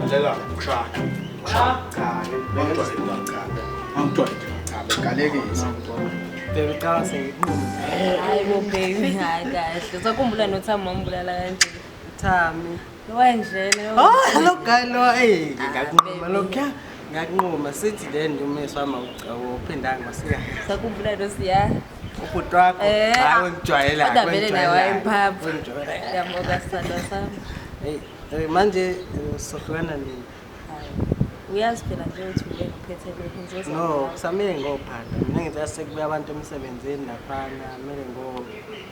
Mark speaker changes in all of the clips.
Speaker 1: Lalela ukushaya.
Speaker 2: Cha,
Speaker 1: Angijwayele.
Speaker 2: cha,
Speaker 1: Angijwayele.
Speaker 2: cha, begalekisa.
Speaker 3: Baby cha sengiqhuma.
Speaker 4: Hayi bo baby, hayi kahle. Usakhumbula noThami wambulala kanje.
Speaker 3: Thami.
Speaker 4: Lowanjena.
Speaker 3: Oh, lo guy lo eh ngiyakunquma
Speaker 4: baby.
Speaker 3: lokho. Ngiyakunquma sithi le nje umeso wami awuphindanga masika.
Speaker 4: Usakhumbula noSiya.
Speaker 3: Ubhuti wakho
Speaker 4: Eh,
Speaker 3: hayi wengijwayela.
Speaker 4: Kodwa vele naye wayemphapha.
Speaker 3: Wengijwayela.
Speaker 4: Ngiyabonga sithandwa sami.
Speaker 3: Hey, manje sohlukana nini?
Speaker 4: Hayi. Uyazi phela nje ukuthi ungeke uphethe lokhu ngizoza.
Speaker 3: No, kusamele ngophanda. Mina ngithi asekubuya abantu emsebenzini laphana, kumele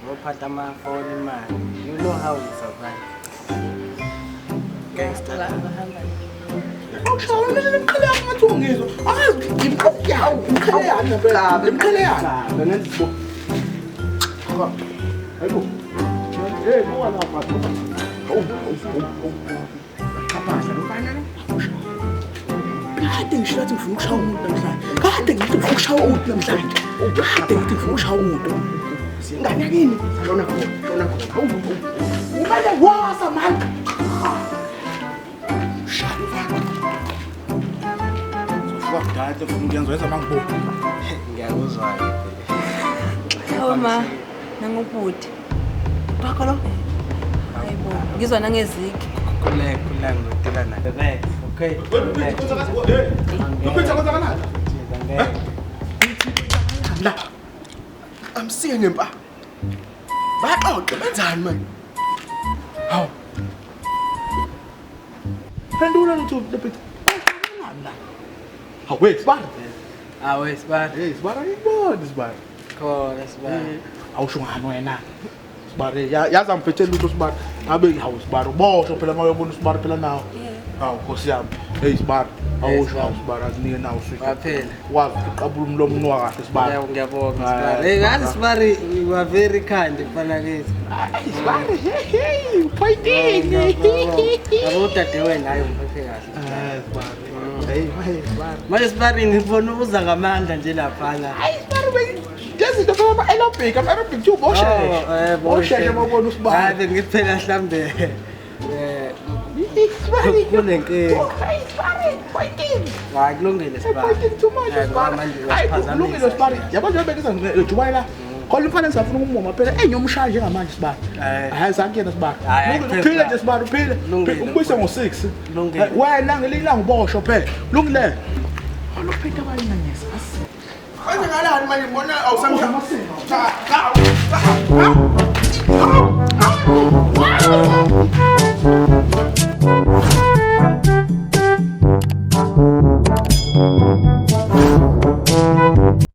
Speaker 3: ngophanda amafoni imali. You know how we survive. Gangster.
Speaker 4: Bahamba.
Speaker 1: Ukushaya mina imqhele yakho ngathi ungizwa. Angazi imqhele yakho, imqhele yakho ngempela. Imqhele yakho.
Speaker 3: Cha, bengenza isibo.
Speaker 1: Hayibo. Hey, buka lapha. Hawu, hawu, hawu. Qaphaza lo mfana lo. Kade ngisho ngathi ngifuna ukushaya umuntu namhlanje. Kade ngithi ngifuna ukushaya umuntu namhlanje. Kade ngithi ngifuna ukushaya umuntu. Ingane yakini. Shona khona, shona khona. Hawu, hawu. Ubale wasa man. Shaya mfana. Sofuka kudala into ngifuna ukuyenza wenza mangibona.
Speaker 3: Ngiyakuzwa ke.
Speaker 4: Hawu ma, nangubhuti.
Speaker 3: Bakho lo.
Speaker 4: Hayi bo, ngizwa nangeziki.
Speaker 3: Kule kule ngidila naye. Relax, okay? Relax.
Speaker 1: Lupitha kwenzakalani?
Speaker 3: Ngeke.
Speaker 1: La. Amsike ngempa. Baxoxe benzani manje? Hawu. Phendula lutho Lupitha. Kwenzakalani la? Hawu wait, sibara.
Speaker 3: Awe sibari.
Speaker 1: Hey, sibara ngibona sibara.
Speaker 3: Khona sibari.
Speaker 1: Awusho ngani wena? Sibara yazi angiphethe lutho sibara. Ngabe hawu sibara ubosho phela mawuyobona sibara phela nawo. Hawu Nkosi yami. Hey sibara. Awusho hawu sibara akunike nawo switch.
Speaker 3: Waphela.
Speaker 1: Wazi uqabula umlomo unwa kahle sibara.
Speaker 3: Ngiyabonga
Speaker 1: Hayi,
Speaker 3: sibari. Hey, ngazi sibari you are very kind mfana kithi.
Speaker 1: Hayi sibara hey hey upointini.
Speaker 3: Yabo udadewenu hayi umphethe kahle.
Speaker 1: Eh sibara. Hey hey sibara.
Speaker 3: Manje sibari ngibona uza ngamandla nje laphana.
Speaker 1: Hayi sibara lezinto phela ama aerobic, ama aerobic nje ubosheshe.
Speaker 3: Oh, eh,
Speaker 1: Bosheshe mawubona usibara.
Speaker 3: Hayi bengithi phela mhlambe eh
Speaker 1: Sibara.
Speaker 3: kunenkinga.
Speaker 1: Hayi sibara pointini.
Speaker 3: Hayi kulungile sibari.
Speaker 1: Pointini too much
Speaker 3: Hayi,
Speaker 1: sibara.
Speaker 3: manje
Speaker 1: Hayi
Speaker 3: uyasiphazamisa
Speaker 1: kulungile sibara. Yabo nje bengiza ngejubane la. Khona umfana engisafuna ukumuma phela engiyomshaya njengamanje sibara.
Speaker 3: Eh.
Speaker 1: Hayi sakuyena sibara.
Speaker 3: Hayi,
Speaker 1: Lungile uphile nje sibara uphile.
Speaker 3: Kulungile.
Speaker 1: Umbuyise ngo6.
Speaker 3: Kulungile.
Speaker 1: Wena ngelinye ilanga ubosho phela. Lungile. Oluphethe abayinanyesa.
Speaker 2: Kwenzakalani manje ngibona awusamshaya. Cha, cha.